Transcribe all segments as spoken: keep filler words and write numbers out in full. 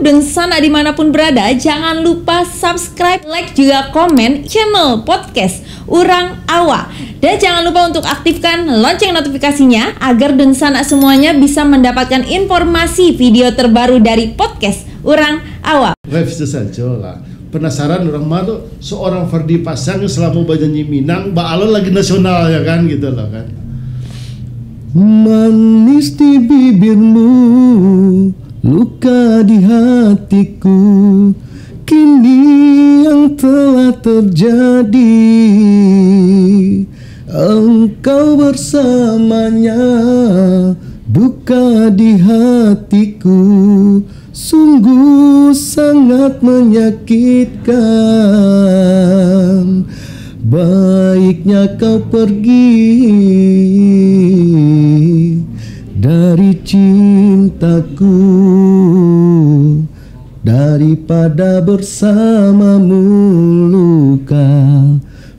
Dunsanak dimanapun berada, jangan lupa subscribe, like, juga komen channel podcast Urang Awak. Dan jangan lupa untuk aktifkan lonceng notifikasinya agar dunsanak semuanya bisa mendapatkan informasi video terbaru dari podcast Urang Awak. Live sajo lah. Penasaran urang mah tu, seorang Ferdi Pasang yang selama banyanyi Minang, baalun lagi nasional ya kan, gitu loh kan. Manis di bibirmu, luka di hatiku, kini yang telah terjadi. Engkau bersamanya, duka di hatiku, sungguh sangat menyakitkan. Baiknya kau pergi dari cintaku, daripada bersamamu luka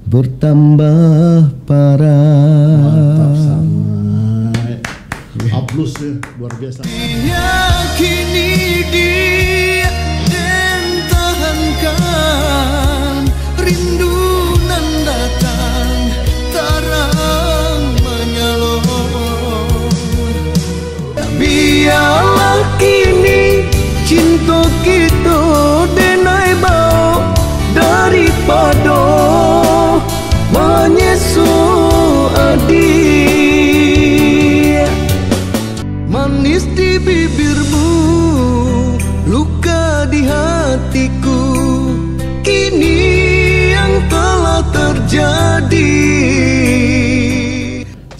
bertambah parah. Mantap sangat. Aplaus ya, luar biasa. Yakini dia den tahankan, rindu nan datang tarang manyalo. Bialah kini cinto kito denai bao daripado manyeso adik. Manis di bibirmu, luka di hatiku, kini yang telah terjadi.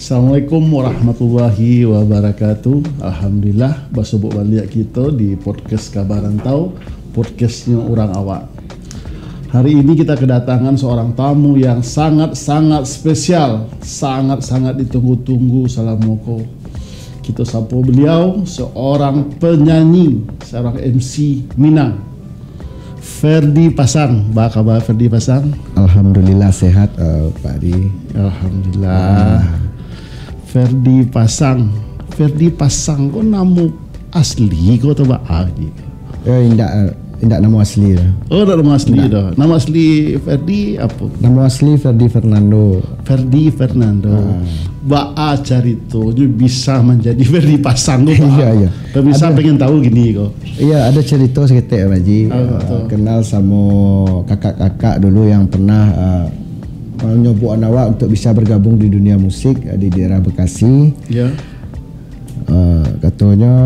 Assalamualaikum warahmatullahi wabarakatuh. Alhamdulillah, basobok baliak kito di podcast Kaba Rantau, podcastnyo Urang Awak. Hari ini kita kedatangan seorang tamu yang sangat-sangat spesial, sangat-sangat ditunggu-tunggu salamo ko. Kito sapo beliau, seorang penyanyi, seorang M C Minang. Ferdi Pasang, ba kaba Ferdi Pasang? Alhamdulillah sehat, eh, Pak Adi. Alhamdulillah. Ah. Ferdi Pasang. Ferdi Pasang ko namo asli ko atau baa ko? Eh, indak, eh, indak namo asli lah. Oh, indak namo asli. Indak. Doh. Namo asli Ferdi apo? Namo asli Ferdi Fernando. Ferdi Fernando. Ah. Baa caritonyo bisa manjadi Ferdi Pasang ko, baa? Iya, iya. Pemirsa pengen tahu gini ko. Iya, ada cerita saketek, Pak Haji. Ah, eh, betul. Kenal samo kakak-kakak dulu yang pernah, eh, manyobuakan awak untuk bisa bergabung di dunia musik, eh, di daerah Bekasi. Ya. Eh, katonyo,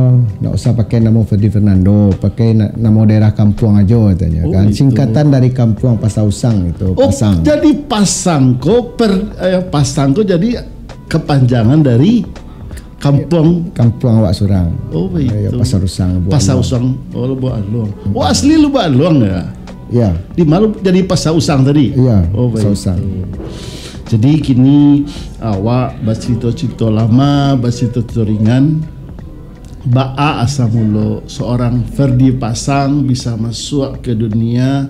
"Ndak usah pakai namo Ferdi Fernando, pakai na-, namo daerah kampuang ajo," katonyo, oh, kan. Gitu. Singkatan dari kampuang Pasar Usang itu, oh, Pasang. Jadi Pasang ko per-, eh, Pasang ko jadi kepanjangan dari kampuang? Kampuang awak surang. Oh, baitu. Eh, ya, Pasar Usang, Lubuak Aluang. Pasar Usang, oh, Lubuak Aluang. Hmm. Oh, asli Lubuak Aluang ya? Ya. Di ma jadi Pasar Usang tadi? Iya, oh, Pasar Usang. Baitu. Jadi kini awak bacurito-curito lamo, bacurito-curito ringan. Baa asal mulo seorang Ferdi Pasang bisa masuak ke dunia,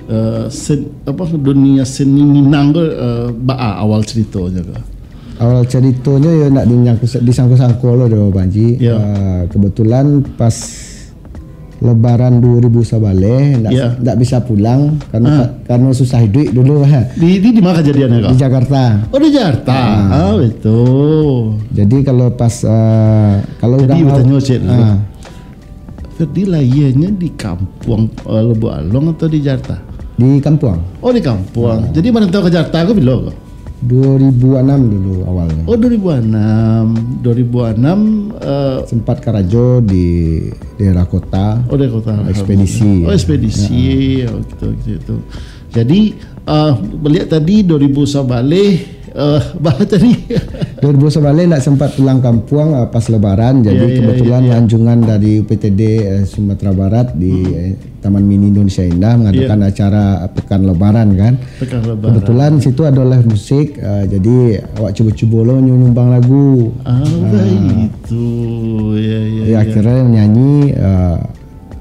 eh, sen-, apa, dunia seni Minang tu, eh, baa awal caritonyo ko? Awal caritonyo yo ndak dinyangku-, disangko-sangko lo doh, Bang Ji. Ya. Ah, kebetulan pas Lebaran dua ribu sabaleh, ndak, ya, ndak bisa pulang karena, ah, ka-, karena susah duit dulu, ha. Di, di, di mana kejadiannya, Kak? Di Jakarta. Oh, di Jakarta. Ah. Ah, betul. Jadi kalau pas, ah, kalau jadi, urang bertanya, Cik, dulu. Ah. Ferdi lahirnya di kampuang, eh, Lubuak Aluang atau di Jakarta? Di kampuang. Oh, di kampuang. Ah. Jadi, merantau ke Jakarta ko bilo ko? Dua ribu anam dulu awalnya. Oh, dua ribu anam. Dua ribu anam, eh, sempat karajo di daerah kota. Oh, daerah kota. Ekspedisi. Oh, ekspedisi. Ya. Oh, gitu, gitu. Jadi, eh, baliak tadi dua ribu sabaleh, Eh, bah tadi. Dua ribu sabaleh ndak sempat pulang kampuang, eh, pas Lebaran. Jadi, ya, ya, kebetulan, ya, ya, lanjungan dari U P T D, eh, Sumatera Barat di, hmm, eh, Taman Mini Indonesia Indah mengadakan, ya, acara Pekan Lebaran, kan. Pekan Lebaran. Kebetulan situ ada live musik, eh, jadi awak cubo-cubo lo nyu-, nyumbang lagu. Ah, ah, baik itu. Ya, ya, ya, ya. Akhirnya nyanyi, eh,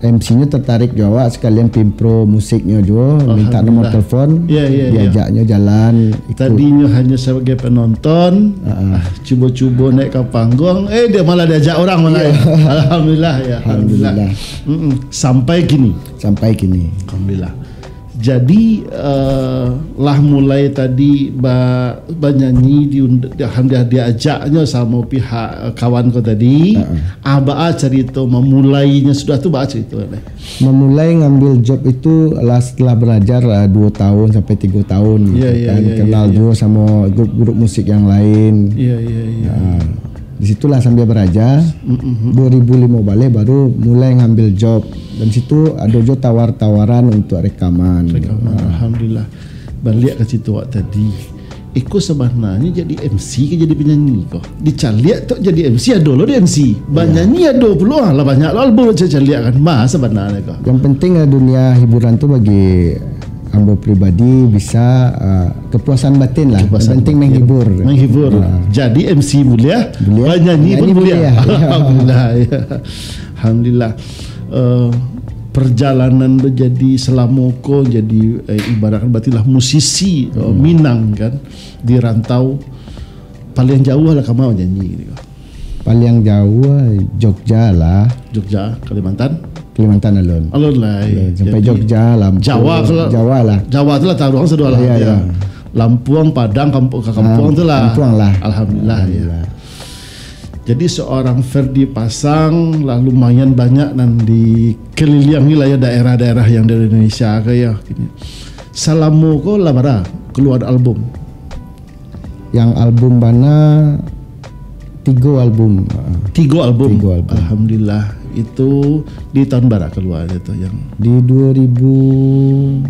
M C-nyo tertarik jo awak, sekalian pimpro musiknyo juo, minta nomor, alhamdulillah, telepon, ya, ya, ya, diajaknyo jalan, ikut. Tadinyo hanya sebagai penonton, ah, ah, cubo-cubo naik ka panggung, eh, dia malah diajak orang malah, ya, ya. Alhamdulillah, ya, alhamdulillah. Alhamdulillah. Mm-mm. Sampai kini. Sampai kini. Alhamdulillah. Jadi, eh, lah mulai tadi ba-, banyanyi di und-, di, di, diajaknyo samo pihak, eh, kawan ko tadi. Heeh. Ah, baa carito mamulainyo sudah tu, baa carito, Leh? Mamulai ngambil job itu lah setelah belajar, eh, dua tahun sampai tiga tahun gitu, ya, ya, kan. Ya, ya, kenal, ya, juo samo grup-grup musik yang lain. Ya, ya, ya. Ah. Di situlah sambil baraja, mm-mm, dua ribu limo baleh baru mulai ngambil job. Dan situ ado jo tawar-tawaran untuk rekaman. Rekaman, ah, alhamdulillah. Baliak ka situ awak tadi. Iko sabananyo jadi M C ka jadi penyanyi ko? Dicaliak tu jadi M C, ado lo di M C. Iya. Banyanyi ado pulo, ah, lah banyak lo album caliak kan. Ma sabananyo ko? Yang penting, eh, dunia hiburan tu bagi ambo pribadi bisa, ah, kepuasan batin lah. Kepuasan batin, yang penting menghibur. Menghibur. Ah. Jadi M C buliah, buliah, penyanyi pun buliah. Buliah. Alhamdulillah, ya. Alhamdulillah. Eh, perjalanan menjadi selamo ko jadi, eh, ibaratkan berarti lah musisi, eh, hmm, Minang kan, di rantau. Paling jauah lah kama nyanyi gitu. Paling jauah Jogja lah. Jogja, Kalimantan? Kalimantan alun. Alun lah, eh. Alun, sampai jadi Jogja, Lampung, Jawa tu lah. Jawa lah. Jawa tu lah taruang sadua lah, ya, ya, ya. Lampung, Padang, kampu-, ka kampuang tu lah. Ah, kampuang lah. Alhamdulillah, ya. Alhamdulillah. Jadi seorang Ferdi Pasang lah lumayan banyak nan dikeliliangi lah ya daerah-daerah yang di Indonesia ko ya. Salamo ko lah bara keluar album? Yang album bana tigo album. Ha. Tigo album. Tigo album. Alhamdulillah. Itu di tahun bara keluar itu yang di dua ribu,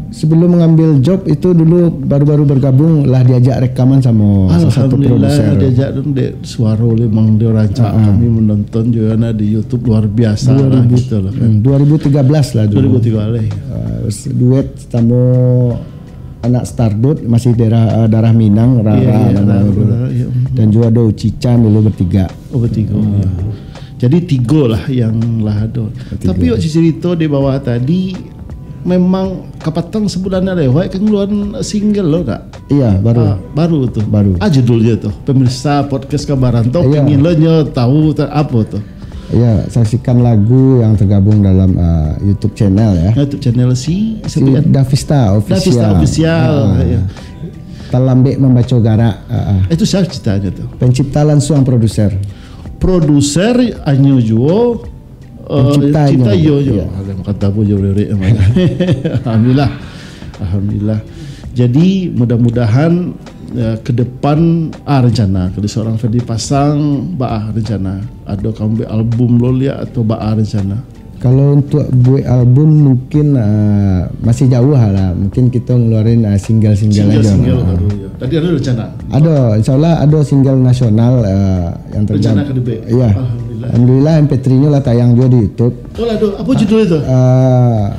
sebelum mengambil job itu dulu baru-baru bergabung lah diajak rekaman sama salah satu produser. Alhamdulillah, diajak tu dek suaro memang dia rancak. Ha, ha. Kami menonton juga na di YouTube luar biasa lah gitu lah kan. Dua ribu, hmm, dua ribu tiga belas lah dulu. Dua ribu tiga belas. Ah, duet sama anak Stardut, masih daerah, eh, darah Minang, Rara, iya, iya, namanya Rara, dulu. Rara, iya. Dan juga ada Uci Chan dulu bertiga. Oh, bertiga, hmm, iya. Jadi tiga lah yang lah ada. Bertiga. Tapi awak cerita di bawah tadi, memang kapatang sebulan lewat kan ngeluaran single lo, Kak? Iya, baru. Ah, baru tu. Baru. Ah, judulnya tu. Pemirsa podcast Kabaran tu, iya, pingin lo nyo tahu ta-, apa tu? Ya, saksikan lagu yang tergabung dalam, uh, YouTube channel ya. YouTube channel si, si siapa ya? Davista Official. Davista Official, ah, ya. Talambek Mambaco Garak, ah, ah. Itu siapa ciptanya tu? Pencipta langsung produser. Produser anyo juo, eh, pencipta cipta anyo, iyo, iyo. Ya. Alah, makan tabu jo lirik namanya. Alhamdulillah. Alhamdulillah. Jadi, mudah-mudahan, eh, ke depan, ah, rencana, kalau seorang Ferdi Pasang, baa rencana? Ado ka ambiak album lo liak atau baa rencana? Kalau untuk buat album, mungkin, ah, masih jauh lah. Mungkin kita ngeluarin, ah, single-single aja. Single-single lah. Baru, ya. Tadi ada rencana? Ada, insya Allah ada single nasional, ah, yang tergab-, rencana ka dibuat? Iya. Alhamdulillah. Alhamdulillah, M P three-nya lah tayang juga di YouTube. Oh, lah ada. Apa judul itu? Ah,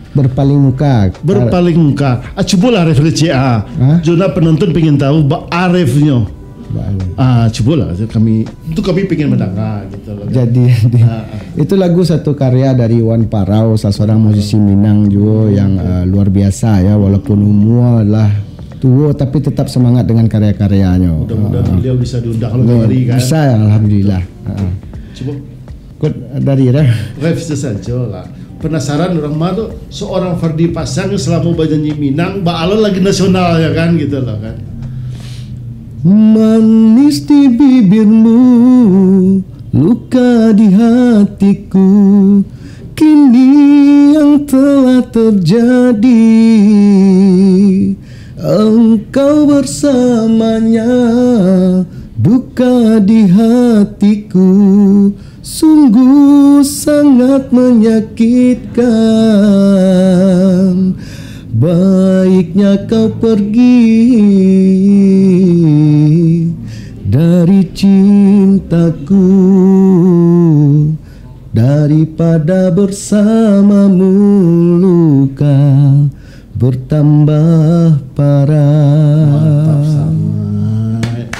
Berpaling Muka. Berpaling Muka. Ah, cubolah ref kecil, ah. Hah? Jona penonton pengen tahu, ba-, ah, refnyo. Ba-, ah, cubolah, kami, itu kami pengen mendengar, gitu loh, kan. Jadi, jadi. Ah, ah. Itu lagu satu karya dari Wan Parau, salah seorang musisi Minang juga yang, ah, luar biasa, ya. Walaupun umur lah tua, tapi tetap semangat dengan karya-karyanya. Mudah-mudahan, ah, beliau bisa diundang kalau, ya, kemari, kan. Bisa, alhamdulillah. Ah, ah. Cuba. Kot dari dah. Ref sajo lah. Penasaran orang mah tu, seorang Ferdi Pasang selama banyanyi Minang, baalun lagi nasional ya kan, gitu loh kan. Manis di bibirmu, luka di hatiku. Kini yang telah terjadi, engkau bersamanya, duka di hatiku. Sungguh sangat menyakitkan, baiknya kau pergi. cintaku, daripada bersamamu luka bertambah parah. Mantap sangat.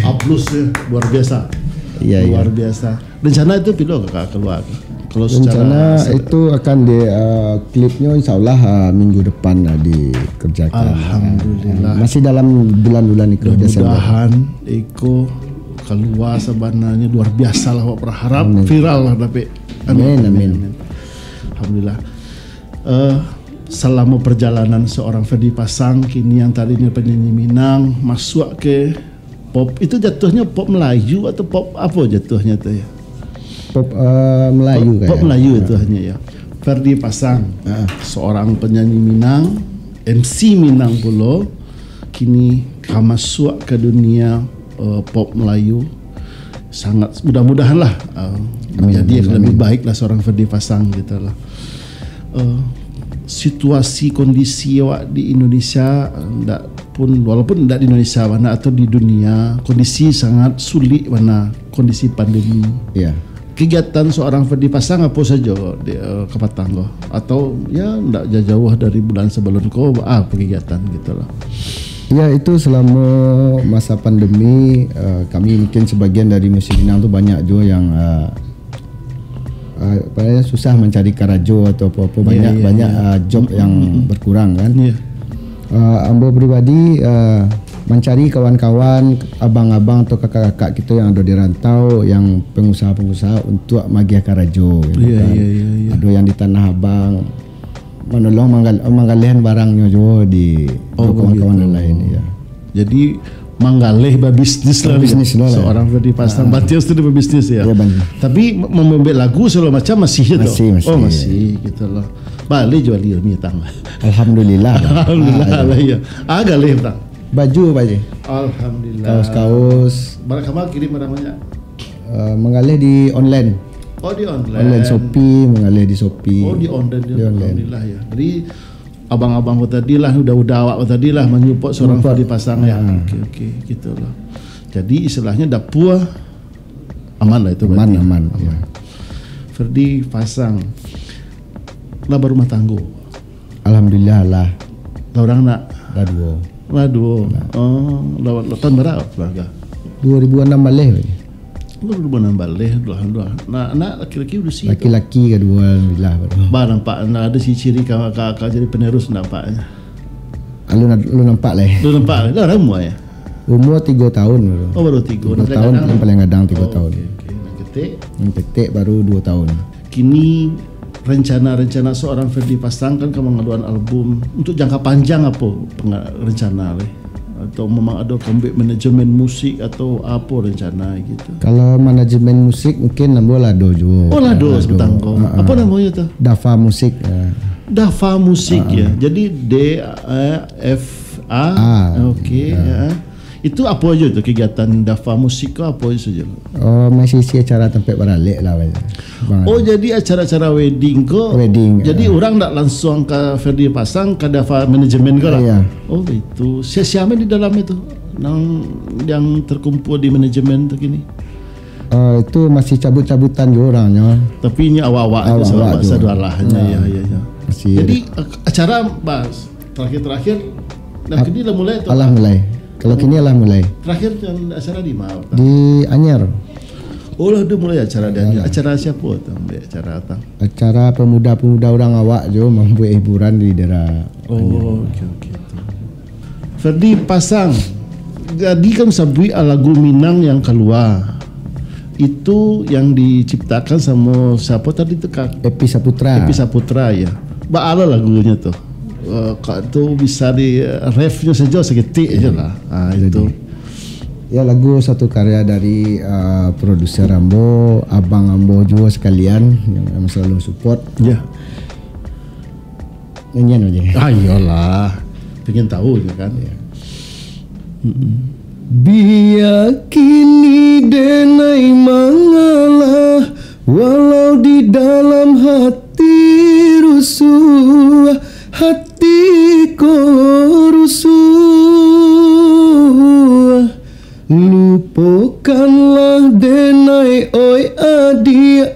Aplaus ya, luar biasa. Iya, iya. Luar biasa. Rencana itu pilo kakak keluar? Kalau secara Rencana se- itu akan di, eh, klipnya insya Allah, eh, minggu depan, eh, dikerjakan. Alhamdulillah. Eh, masih dalam bulan-bulan itu, Desember. Mudah-mudahan iko keluar sebenarnya luar biasa lah, awak berharap Amin. Viral lah, tapi Amin, amin, amin. Amin. Alhamdulillah. Eh, selama perjalanan seorang Ferdi Pasang, kini yang tadinya penyanyi Minang, masuk ke pop, itu jatuhnya pop Melayu atau pop apa jatuhnya tu ya? Pop, eh, Melayu Pop, pop kayaknya. Melayu Ha. itu hanya ya. Ferdi Pasang, Ha. seorang penyanyi Minang, M C Minang pulo, kini ka masuk ke dunia, eh, pop Melayu. Sangat mudah-mudahan lah, eh, Amin, menjadi yang amin, lebih amin. Baik lah seorang Ferdi Pasang gitu lah. Eh, situasi kondisi awak di Indonesia, eh, ndak pun, walaupun ndak di Indonesia bana atau di dunia, kondisi sangat sulik bana, kondisi pandemi. Ya. Kegiatan seorang Ferdi Pasang apa saja di, eh, kapatang ko? Atau ya ndak jauh-jauh dari bulan sebelum ko, apa kegiatan gitu lah? Ya, itu selama masa pandemi, eh, kami mungkin sebagian dari musik Minang tu banyak juga yang, eh, eh, apa ya, susah mencari karajo atau apa-apa, Ya, banyak, ya, banyak, ya. eh, job Mm, yang mm, mm. berkurang kan. Ya. Eh, ambo pribadi, eh, mencari kawan-kawan, abang-abang atau kakak-kakak kita yang ada di rantau, yang pengusaha-pengusaha untuk magiah karajo gitu Ya, kan. Ya, ya, ya. Ada yang di Tanah Abang, menolong manggal-, manggalihan barangnyo juo di Oh, kawan-kawan begitu. Lain, ya. Jadi, manggalih babisnis lah, Babisnis lah, ya. Seorang Ferdi Pasang. Ah. Berarti harus tu dia babisnis, ya. Ya, bana. Tapi, mem-, membuat lagu segala macam masih je tu? Masih, masih. Oh, masih, gitu lah. Boleh jual dia, Mitang lah. Alhamdulillah. Alhamdulillah Ah, lah, ya. Ah, galih, Tang. Baju apa je? Alhamdulillah. Kaos-kaos. Barang kama kirim barang banyak? Eh, manggalih di online. Oh, di online. Online Shopee, manggalih di Shopee. Oh, di online. Di online. Alhamdulillah, ya. Jadi, abang-abang ko tadi lah, udah-udah awak ko tadi lah, menyupport seorang Support. Ferdi Pasang, ya. Ah. Oke, oke, gitu lah. Jadi, istilahnya dapur aman lah itu Aman, berarti. Aman, ya. Ferdi Pasang lah berumah tangga. Alhamdulillah lah. Lah urang nak? Lah duo. Lah duo. Lah. Oh, lah, lah tahun bara keluarga? Dua ribu anam baleh. Dua ribu anam baleh, dua, dua. Nah, anak laki-laki udah si tu? Laki-laki ka duo, alhamdulillah, baru. Bah, nampak, nah, ada ciri-ciri ka, ka, ka jadi penerus nampaknya. Alun, alun nampak lah. Alun nampak lah. Lah, umur ya? Umur tiga tahun baru. Oh, baru tiga. Tiga Nah, tahun, kadang-kadang yang paling gadang tiga Oh, tahun. Oke, oke. Nah, ketik. Yang ketik baru dua tahun. Kini rencana-rencana seorang Ferdi Pasang kan ka mangaluan album. Untuk jangka panjang apa penga-, rencana leh? Atau memang ada comeback manajemen musik atau apa rencana gitu? Kalau manajemen musik mungkin ambo lah ado juo. Oh, lah ado Lah ado. sebatang ko. Ha, ha. Apa namanya tu? Dafa Musik, ya. Dafa Musik, Ha, ha. ya. Jadi D, eh, F, A. Ah, Oke, ya. ya. Itu apa aja tu kegiatan Dafa Musik ko apa aja saja? Oh, masih isi acara tampek baralek lah, Bang. Oh, jadi acara-acara wedding ko. Wedding, Jadi ya. orang ndak langsung ka Ferdi Pasang, ka Dafa Management ko lah? Iya. Oh, itu. Sia-sia main di dalam itu? Nang yang terkumpul di manajemen tu kini? Eh, itu masih cabut-cabutan juga orangnya. Tapi ini awak-awak aja, Awak-awak sahabat juga. saudara hanya, Ah. ya, ya, ya. Masih Jadi, ada. ak-, acara, Bas, Terakhir-terakhir, dan Ap-, kini lah mulai tu? Alah mulai. Kalau kini alah mulai. Terakhir yang acara di mana? Di Anyer. Oh, lah, dia mulai acara di Anyer. Alah. Acara siapa tu? Ambil acara apa? Acara pemuda-pemuda orang awak jo, mambuat hiburan di daerah Anyer. Oh, oke, oke. Ferdi Pasang. Jadi kan sabuik lagu Minang yang keluar. Itu yang diciptakan sama siapa tadi tu, Kak? Epi Saputra. Epi Saputra, ya. Baa lagunya tu? Eh, Kak tu bisa di, eh, refnya saja seketik je lah. Ah, Jadi, itu. ya, lagu satu karya dari, eh, produser ambo, abang ambo juga sekalian yang, yang selalu support. Ya. Nyanyian aja. Ah, iyalah. Pengen tahu je kan. Ya. Mm-mm. Bia kini denai mangalah, walau di dalam hati rusuh, hati ko rusuh. Lupakan Lah denai oi adiak,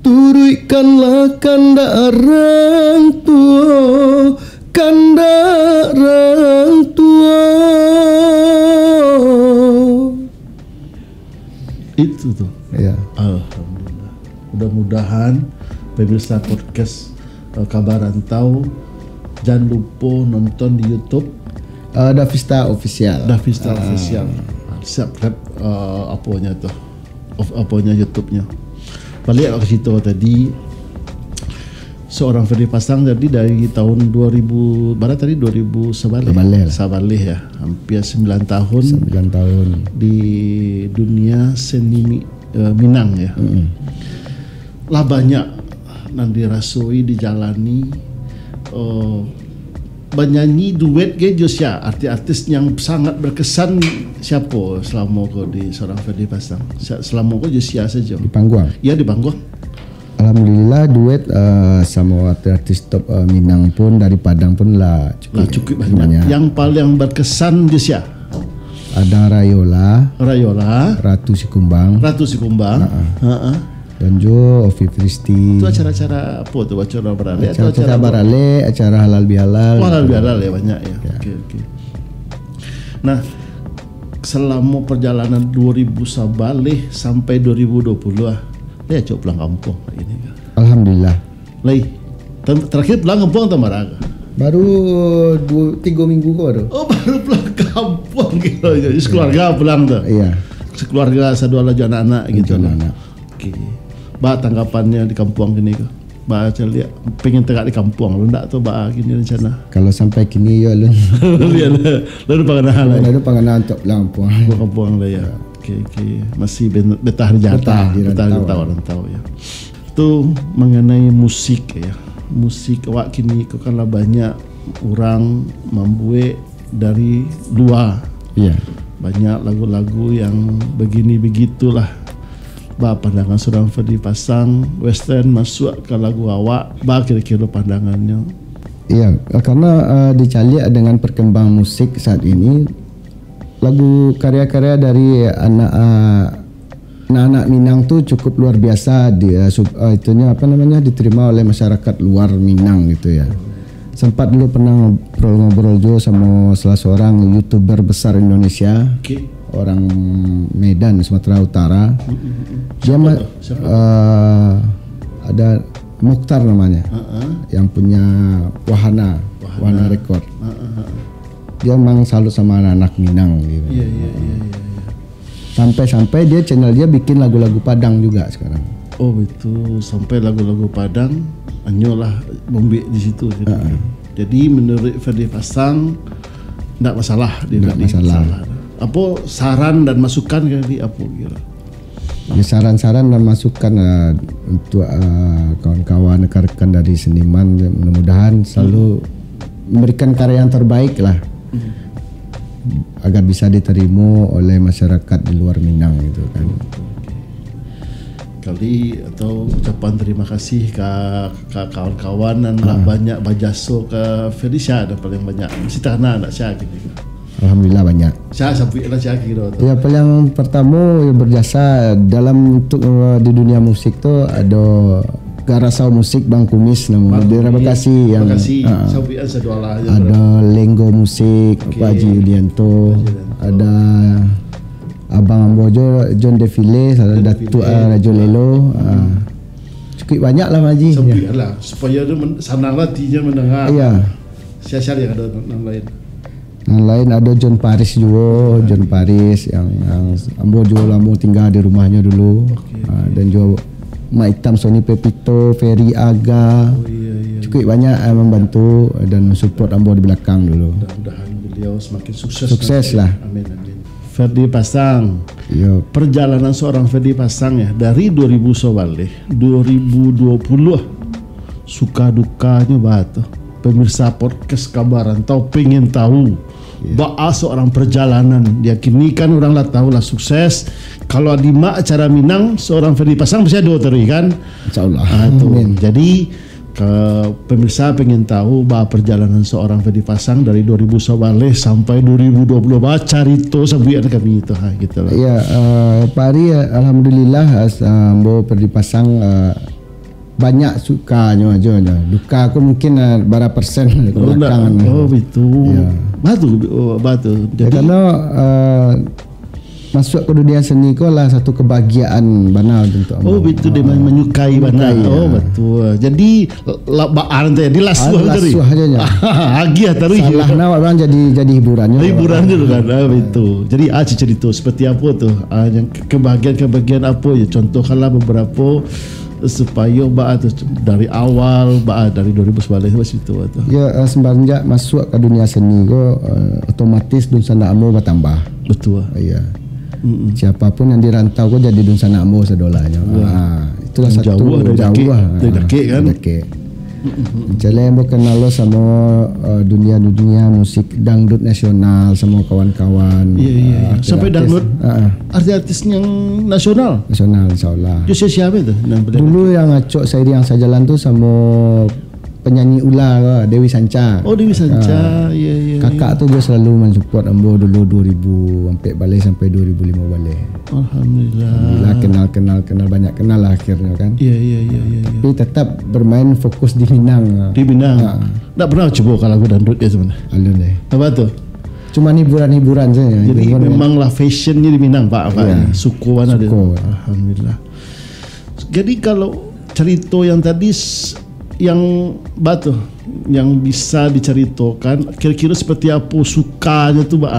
turuikkanlah kandak rang tuo, kandak rang tuo. Itu tuh. Ya. Alhamdulillah. Mudah-mudahan pemirsa podcast, eh, Kabar Rantau, jangan lupa nonton di YouTube. Eh, Davista Official. Davista Ah. Official. Siap rap, eh, aponya tuh. Of, aponya YouTube-nya. Balik ke situ tadi, seorang Ferdi Pasang tadi dari tahun dua ribu, bara tadi, dua ribu sabaleh. Sabaleh. Sabaleh ya, hampir sembilan tahun Sembilan tahun. di dunia seni Mi-, eh, Minang ya. Mm-mm. Lah banyak nan dirasoi, dijalani, eh, banyanyi duet ge jo sia, artis-artis yang sangat berkesan siapo selama ko di seorang Ferdi Pasang? Sa-, selama ko jo sia sajo? Di panggung? Ya, di panggung. Alhamdulillah, duet, eh, samo artis-artis top, eh, Minang pun, dari Padang pun lah cukuik Lah, cukuik banyak. banyak. Yang paling berkesan jo sia? Ada Rayola, Rayola, Ratu Sikumbang, Ratu Sikumbang. Ha-ha. Ha-ha. Dan jo Ovi Fristi. Itu acara-acara apa tu? Acara baralek atau Acara-acara acara apa? baralek, acara halal bihalal. Oh, halal bihalal ya, banyak ya. Ya. Oke, oke. Nah, selama perjalanan dua ribu sabaleh sampai dua ribu dua puluh ah, ya, cok pulang kampung ini kan. Alhamdulillah. Lai, ter-, terakhir pulang kampung tahun bara? Baru dua, tiga minggu ko baru. Oh, baru pulang kampung gitu aja. Sekeluarga pulang tu? Iya. Sekeluarga, sadua lah jo anak-anak gitu Jo lah. anak-anak. Oke. Ba tanggapannya di kampung kini ko? Ba caliak, pengen tagak di kampung lo ndak tu ba kini rencana? Kalau sampai kini yo, alun. Alun, alun pangana lai. Alun pangana untuk pulang kampung. Pulang kampung lah ya. Oke, oke. Masih ben-, betah di Jakarta, Betah di betah di rantau. rantau, rantau ya. Tu mengenai musik ya. Musik awak kini ko kan lah banyak urang mambuek dari lua. Iya. Banyak lagu-lagu yang begini begitulah. Ba pandangan surang Ferdi Pasang, western masuk ka lagu awak, ba kira-kira pandangannyo? Iya, karena, eh, dicaliak dengan perkembangan musik saat ini, lagu karya-karya dari anak, eh, anak-anak Minang tu cukup luar biasa di, eh, sub-, eh, itunya apa namanya, diterima oleh masyarakat luar Minang gitu ya. Sempat dulu pernah ngobrol-ngobrol jo samo salah seorang YouTuber besar Indonesia, Oke. orang Medan, Sumatera Utara. Mm, mm, mm. Dia Siapa ma-, tu? Siapa tu? eh, ada Mukhtar namanya, Heeh. yang punya Wahana, Wahana. Wahana Record. Heeh, heeh. Dia memang salut sama anak-anak Minang gitu. Iya, iya, iya, iya, iya. Sampai-sampai dia channel dia bikin lagu-lagu Padang juga sekarang. Oh, itu sampai lagu-lagu Padang, hanyolah bombek di situ gitu. Heeh. Jadi menurut Ferdi Pasang, ndak masalah dia Ndak tadi, masalah. masalah. Apa saran dan masukan kali apa kira? Ya, saran-saran dan masukan, eh, untuk, eh, kawan-kawan, rekan-rekan dari seniman, mudah-mudahan selalu Hmm. memberikan karya yang terbaik lah. Hmm. Agar bisa diterima oleh masyarakat di luar Minang gitu kan. Oke. Kali atau ucapan terima kasih ka, ka kawan-kawan nan lah Ah. banyak bajaso ka Felicia, ada paling banyak. Mesti tanah nak sia gini. Alhamdulillah banyak. Sia sabuik lah sia kira tu. Ya, paling pertama yang berjasa dalam untuk, eh, di dunia musik tu ada Garasau Musik Bang Kumis nama. Bang Daerah Kumis. Bekasi yang, Bekasi. Ah. Sabuik lah sadua lah je. Ada Lenggo Musik, Oke. Pak Haji Yulianto. Pak Haji Yulianto. Ada Abang ambo jo, John Defile, ada John Datuk, Defile. ah, Rajo Lelo, ah. Hmm. Cukup banyak lah, Mak Haji. Sabuik Ya. lah, supaya tu men-, sanang lah hatinya mendengar. Iya. Sia-sia yang ada nan lain. Nan lain ada John Paris juo, John Paris yang, yang ambo juo lamo tingga di rumahnya dulu. Oke, Ah, oke. dan juo Mak Itam Sony Pepito, Ferry Aga. Oh, iya, iya, Cukup iya. banyak, ah, membantu dan support ambo di belakang dulu. Mudah-mudahan beliau semakin sukses Sukses lagi. lah. Amin, amin. Ferdi Pasang. Yo. Perjalanan seorang Ferdi Pasang ya, dari dua ribu sabaleh, dua ribu dua puluh. Suka dukanya bah tu. Pemirsa podcast Kabar Rantau pengen tahu, Ya. baa seorang perjalanan. Dia kini kan orang lah tahu lah sukses. Kalau di mak acara Minang, seorang Ferdi Pasang pasti ada tadi kan? Insya Allah. Ah, tu. Amin. Jadi, Ka pemirsa pengen tahu ba perjalanan seorang Ferdy Pasang dari dua ribu sabaleh sampai dua ribu dua puluh, ba carito sabuikan kami tu, ha, gitu lah. Ya, uh, Pak Ari, alhamdulillah, as- uh, ambo Ferdy Pasang, uh, banyak sukanyo ajo nyo. Duka ko mungkin, uh, bara persen ke Oh, ndak. belakangan. Oh, betul. Ya. Batu, oh, batu. Ya, Jadi karena, uh, masuk ke dunia seni ko lah satu kebahagiaan bana untuk Oh, ambo. betul, dia Ah, menyukai bana. menyukai, Oh, ya. betul. Jadi, la- baan teh, dia lasuah Ah, tadi. lasuah aja nya. Agiah taruih. Salah nak orang jadi, jadi hiburan je. Hiburan je kan. Ah, betul. Jadi, ah, cerita seperti apa tu? Ah, yang ke- kebahagiaan-kebahagiaan apa ya? Contohkanlah beberapa supaya baa tu dari awal, baa dari dua ribu sabaleh sampai situ tu. Ya, eh, semenjak masuk ke dunia seni ko, eh, otomatis dunsanak ambo bertambah. Betul. Iya. Mm-mm. Siapapun yang di rantau ko jadi dunsanak ambo sadolahnyo. Iya. Ah, itulah Yang satu jauh dari jauh dakek, lah. dari dakek kan? Dakek. Mm-mm. Macam ambo kenal lo samo, eh, dunia-dunia musik dangdut nasional samo kawan-kawan. Iya, iya, iya. Ah, Sampai artis-artis. dangdut? Ah, ah. Artis-artis yang nasional? Nasional, insya Allah. Yo, sia-sia itu? Yang paling Dulu yang acok seiring sajalan tu samo penyanyi Ula ko, Dewi Sanca. Oh, Dewi Sanca. Ah. Iya, iya, Kakak iya. tu dia selalu mensupport ambo dulu dua ribu ampek baleh sampai dua ribu lima baleh. Alhamdulillah. Alhamdulillah, kenal, kenal, kenal, banyak kenal lah akhirnya kan. Iya, iya, iya, iya, iya. Tapi tetap bermain fokus di Minang. Di Minang. Ah. Ndak pernah cubo kalau lagu dangdut dia sebenarnya. Alun deh. Apa tu? Cuma hiburan-hiburan saja. Jadi hiburan, ya. Memanglah fashionnya di Minang, Pak, Pak. Iya. Suko mana dia? Suko. Alhamdulillah. Jadi kalau cerita yang tadi s- yang batu yang bisa diceritakan kira-kira seperti apa sukanya tu, Pak,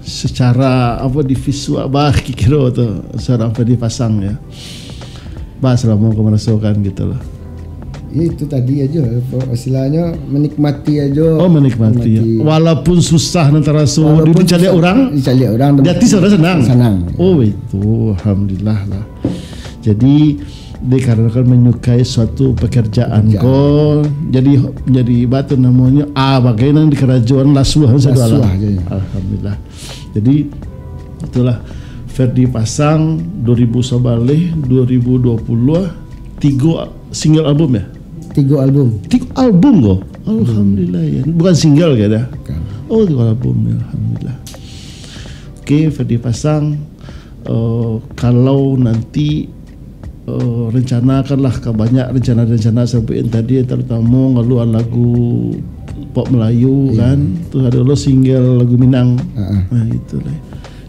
secara apa di visual, bah, kira-kira tu seorang Ferdy Pasang ya. Bah, selama kau merasakan gitu lah. Ya, itu tadi aja, apa, istilahnya menikmati aja. Oh, menikmati. Menikmati. Walaupun susah nan taraso, Walaupun dicaliak susah, orang, dicaliak orang, di hati saudara senang. Senang. Oh, itu alhamdulillah lah. Jadi dikarenakan menyukai suatu pekerjaan Pekerjaan. ko, jadi jadi batu namanya ah bagai nan dikarajoan lasuah sadolah. Lasuah aja, ya. Alhamdulillah. Jadi itulah Ferdy Pasang dua ribu sabaleh, dua ribu dua puluh, tiga single album ya? Tiga album. Tiga album ko? Alhamdulillah ya. Bukan single ke dah? Bukan. Oh, tiga album ya, alhamdulillah. Oke, Ferdy Pasang, eh, kalau nanti, eh, rencana kan lah ka banyak rencana-rencana sampai yang tadi, yang terutama ngalua lagu pop Melayu Iya. kan. Terus ada lo single lagu Minang. Ha, ha. Nah, itulah.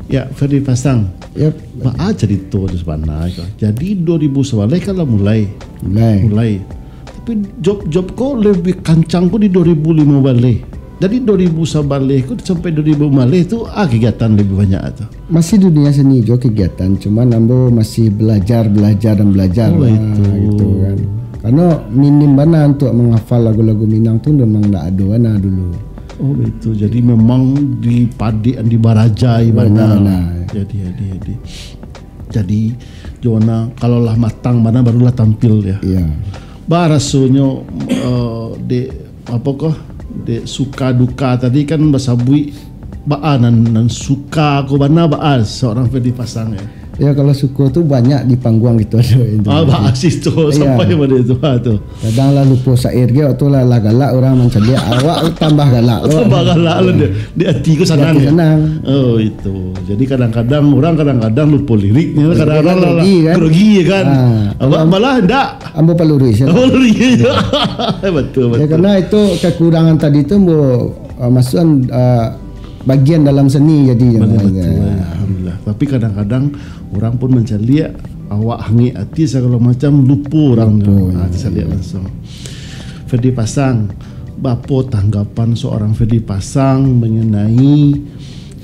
Ya, Ferdy Pasang. Yep. Baa cerita tu sebenarnya. Jadi dua ribu sabaleh kan lah mulai. Mulai. Mulai. Tapi job-job ko lebih kancang ko di dua ribu lima baleh. Jadi dua ribu sabaleh ko sampai dua ribu lima baleh tu ah kegiatan lebih banyak tu. Masih dunia seni jo kegiatan, cuman ambo masih belajar, belajar dan belajar Oh, lah, itu. gitu kan. Karena minim bana untuk menghafal lagu-lagu Minang tu memang ndak ado bana dulu. Oh, betul. Jadi memang dipadik, dibarajai Benar, bana. benar. Jadi, jadi, jadi. Jadi, Jona, kalau lah matang bana barulah tampil ya. Iya. Bah rasonyo eh, dek apa ko? Dek suka duka tadi kan basabuik baa nan, nan suka ko bana baa seorang Ferdy Pasang ya. Ya, kalau suka tu banyak di panggung gitu aja itu. Ah, baa situ Iya. sampai pada itu ha tu. Kadang lah lupo syair ge, waktu lah, lah galak orang mancaliak, awak tambah galak lo. Tambah galak lo dia. Di hati ko Di hati sanang ya. senang. Oh, itu. Jadi kadang-kadang orang kadang-kadang lupo liriknya, kadang-kadang Kadang lah, lah grogi, kan? grogi ya kan. Ah, Awak kalau malah ndak. Ambo paluruih, ya. Oh, iya. Betul, Ya, betul. karena itu kekurangan tadi tu ambo, ah, masukan, ah, bagian dalam seni jadi Betul, yang betul. lain. Alhamdulillah. Tapi kadang-kadang orang pun mancaliak awak hangik hati segala macam, lupo orang Lupo, tu. Ah, ya, tercaliak ya. langsung. Ferdy Pasang, bapa tanggapan seorang Ferdy Pasang mengenai,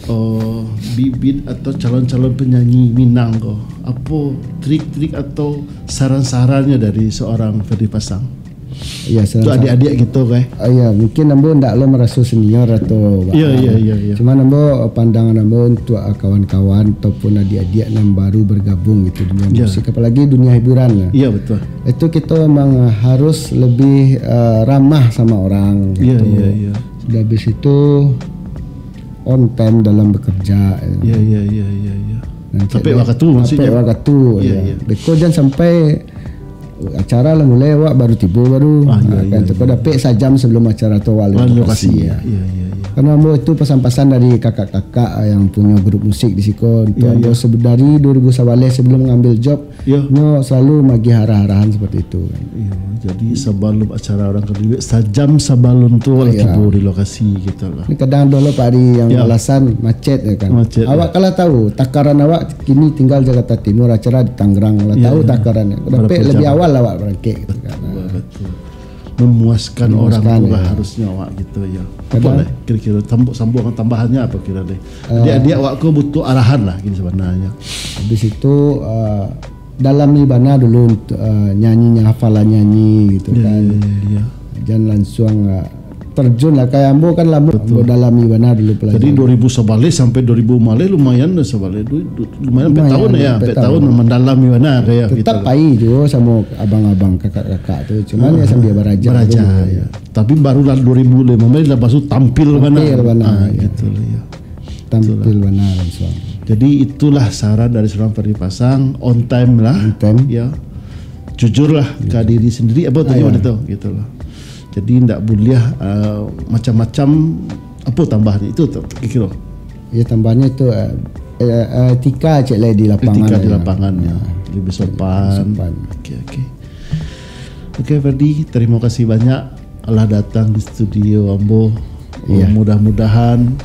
eh, bibit atau calon-calon penyanyi Minang ko? Apa trik-trik atau saran-sarannya dari seorang Ferdy Pasang? Ya, Untuk saran-saran. adik-adik gitu, kan? Ah, ya, mungkin ambo ndak lo meraso senior atau Iya, apa. iya, iya, iya. Cuman ambo, pandangan ambo untuk, ah, kawan-kawan ataupun adik-adik yang baru bergabung gitu dunia Ya. musik, apalagi dunia hiburan lah. Iya, betul. Itu kita memang harus lebih, eh, ramah sama orang Iya, gitu. iya, iya. Sudah habis itu on time dalam bekerja. Iya, iya, iya, iya, iya. Dan Sampai cek waktu, maksudnya. Sampai waktu, Iya, ya. iya. Beko jangan sampai Acara lah mulai, awak baru tibo baru. Ah, iyo, ah, kan, iyo, tu iyo. Kau dapek sajam sebelum acara tu awak lah lokasi, lokasi, ya. Iyo, iyo, iyo. Karena ambo itu pasan-pasan dari kakak-kakak yang punyo grup musik di siko. Untuk, iyo, ambo, iyo, sebe-, dari dua ribu sabaleh sebelum ngambil job, iyo, nyo selalu magih arah-arahan seperti itu, kan. Iyo, jadi sebelum acara urang ka dibuek, sajam sebelum tu awak, iyo, tibo di lokasi gitu lah. Ini kadang ado lo Pak Ari yang, iyo, alasan macet, ya kan. Macet, awak, ya, kalau tahu takaran awak kini tinggal Jakarta Timur, acara di Tangerang, lah, iyo, tahu, iyo, takarannya. Berapa jam? Dapek lebih awal awak barangkek gitu kan. Betul, betul. Memuaskan orang tu lah, memuaskan, ya, harusnya awak gitu, ya. Kadang apa lah kira-kira tambu-, sambungan tambahannya apa kira deh? Eh, adik-adik awak ko butuh arahan lah gini sebenarnya. Habis itu, eh, dalami bana dulu untuk, eh, nyanyinya, hafalan nyanyi gitu, ya, kan. Ya, ya, ya. Jangan langsung, eh, terjun lah, kayak ambo kan lamo, betul, ambo dalami bana dulu pelajaran. Jadi dua ribu sabaleh sampai dua ribu maleh lumayan lah sabaleh. Du-, du-, lumayan, lumayan, empat tahun ya, empat tahun, empat tahun mendalami bana kayak tetap gitu. Pai juo samo abang-abang, kakak-kakak tu. Cuman, ah, ya, sambil baraja, baraja dulu, ya. Tapi barulah dua ribu lima belas lah, lepas tu tampil bana. Tampil bana, ah, ya, gitu lah, ya. Tampil, itulah, bana langsung. Jadi itulah saran dari seorang Ferdy Pasang, on time lah. On time. Ya. Jujurlah, ya, ka diri sendiri, apa tadi, ah, ya, waktu itu, gitu lah. Jadi ndak buliah, eh, macam-macam. Apa tambahnyo itu tu, kira-kira? Ya, tambahnyo itu, eh, eh, eh, etika cek lah di lapangan. Etika di lapangan, ya. Ya. Lebih sopan. Sopan. Oke, oke. Oke, Ferdy, terima kasih banyak lah datang di studio ambo. Iya. Mudah-mudahan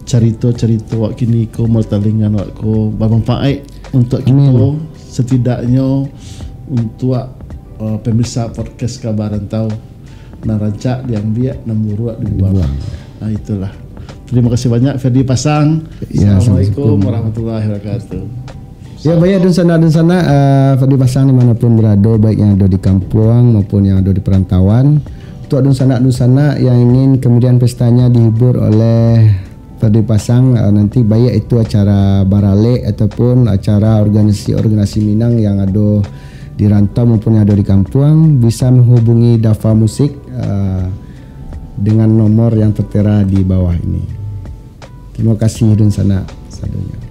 carito-carito wak kini ko, matalingan wak ko, bermanfaat untuk, amin, kito, setidaknyo untuk, uh, pemirsa podcast Kaba Rantau. Nan rancak diambiak, nan buruak dibuang. Dibuang. Nah, itulah. Terima kasih banyak, Ferdy Pasang. Ya, assalamualaikum, sama-sama, warahmatullahi wabarakatuh. Ya, baik, dunsanak-dunsanak, eh, Ferdy Pasang dimanapun berado, baik yang ado di kampuang maupun yang ado di perantauan. Untuk dunsanak-dunsanak yang ingin kemudian pestanya dihibur oleh Ferdy Pasang, eh, nanti baik itu acara baralek ataupun acara organisasi-organisasi Minang yang ado di rantau maupun yang ado di kampuang, bisa menghubungi Dafa Musik, eh, dengan nomor yang tertera di bawah ini. Terima kasih, dunsanak sadonyo.